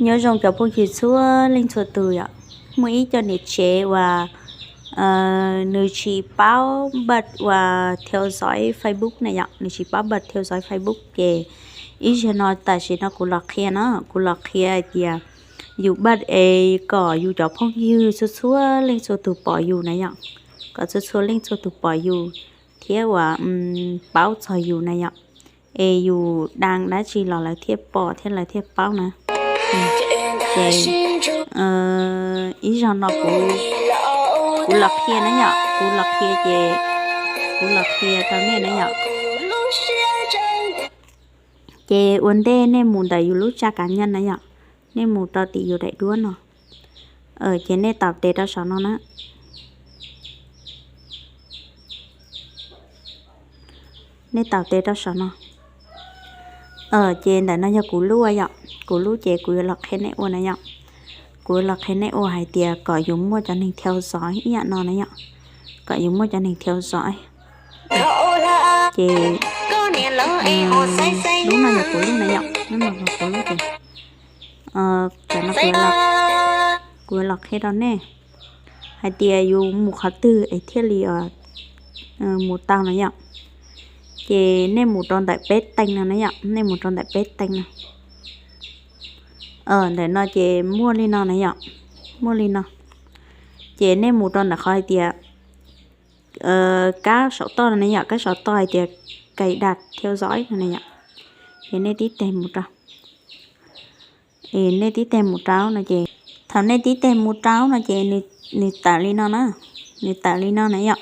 Nyob zoo cov phooj ywg txhua leej txhua tus yom. Muaj ib co niam tsev uas nws tsis paub npaj uas theo dõi Facebook na yom, nws tsis paub npaj theo dõi Facebook ces ib zaug no tam sim no kuv los qhia no, kuv los qhia hais tias yus npaj es kom yus cov phooj ywg txhua txhua leej txhua tus pom yus na yom, kom txhua txhua leej txhua tus pom yus thiab uas paub txog yus na yom, es yus đăng dab tsi los lawv thiaj pom thiab lawv thiaj paub na. Ces ib zaug no kuv, kuv los qhia na yom, kuv los qhia ces kuv los qhia rau nej na yom. Ces ua ntej nej mus ntawm yus lub tsa kav nyaj na yom, nej mus rau tim yus daim duab no, ces nej taus tes rau saum no na. Nej taus tes rau saum no. Ces ntawm no yog kuv lub yom, kuv lub ces kuv yuav los qhia nej ua na yom. Kuv yuav los qhia nej ua hais tias kom yus muaj cov neeg theo dõi ib yam no na yom, kom yus muaj cov neeg theo dõi. Ces lub no yog kuv lub na yom, lub no yog kuv lub ces cov no kuv yuav los qhia rau nej hais tias yus mus qhov twg es thiaj li mus tau na yom. Ces nej mus rau ntawm peb tees no na yom, nej mus rau ntawm peb tees no. Ntawm no ces muaj li no na yom, muaj li no. Ces nej mus rau ntawm qhov hais tias kab saum toj no na yom, kab saum toj hais tias cài đặt theo dõi no na yom. Ces nej tib teg mus rau, es nej tib teg mus rau no ces, thaum nej tib teg mus rau no ces nws tawm li no na, nws tawm li no na yom.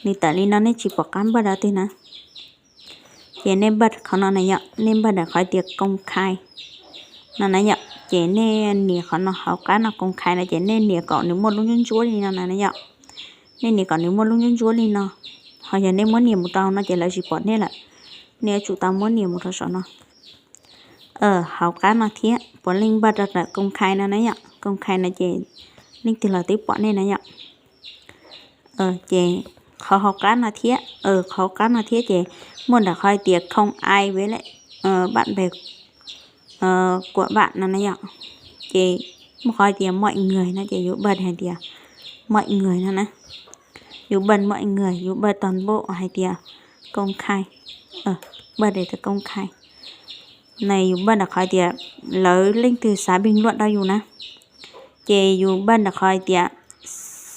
Nws tawm li no nej tsis pom qab npaj dab twg na. Ces nej npaj qhov no na yom, nej npaj ntawm qhov tias công khai no na yom. Ces nej nias qhov no hauv qab no công khai no ces nej nias kom nws muaj lub ntsuab ntsuab li no na yom. Nej nias kom nws muaj lub ntsuab ntsuab li no, ho yog nej muab nias mus rau no ces lawv tsis pom nej lawm. Nej yuav tsum tau muab nias mus rau saum no, hauv qab no thiab puav leej npaj rau ntawm công khai no na yom. Công khai no ces leej twg los twb pom nej na yom. Ces qhov hauv qab no thiab, qhov hauv qab no thiab ces muaj ntawm qhov hais tias không ai với lại bạn bè của bạn no na yom. Ces muaj qhov hais tias mọi người no ces yus npaj hais tias mọi người no na. Yus npaj mọi người, yus npaj toàn bộ hais tias công khai, npaj hais tias công khai. Yus npaj ntawm qhov hais tias lawv leej twg xav bình luận rau yus na, ces yus npaj ntawm qhov hais tias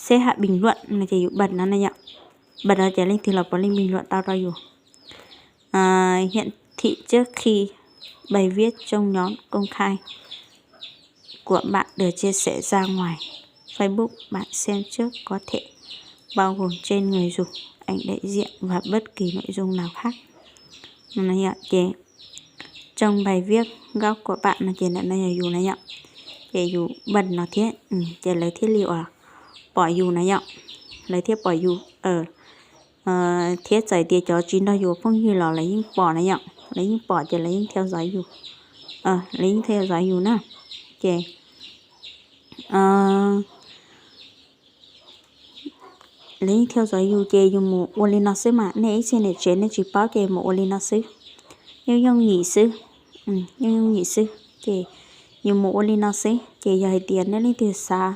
xếp hạng bình luận no ces yus npaj no na yom. Npaj no ces leej twg los puav leej bình luận tau rau yus. Hiển thị trước khi bài viết trong nhóm công khai của bạn được chia sẻ ra ngoài Facebook, bạn xem trước có thể bao gồm tên người dùng, ảnh đại diện và bất kỳ nội dung nào khác. Ces trong bài viết gốc của bạn no ces ntawm no yog yus na yom. Ces yus npaj no thiab ces lawv thiaj li uas pom yus na yom. Lawv thiaj pom yus thiab txawm tias cov tsis nrog yus phooj ywg los lawv yeej pom na yom, lawv yeej pom ces lawv yeej theo dõi yus, lawv yeej theo dõi yus na. Ces lawv yeej theo dõi yus ces yus mus ua li no xwb mas nej ib txhia niam tsev nej tsis paub ces mus ua li no xwb. Yooj yooj yim xwb, yooj yooj yim xwb ces yus mus ua li no xwb ces yog hais tias nej leej twg xav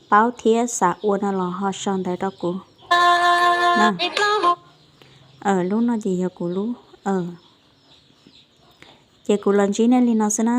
paub thiab xav ua no los ho sau ntawv rau kuv. Lub no ces yog kuv lub. Ces kuv los ntsib nej li no xwb na.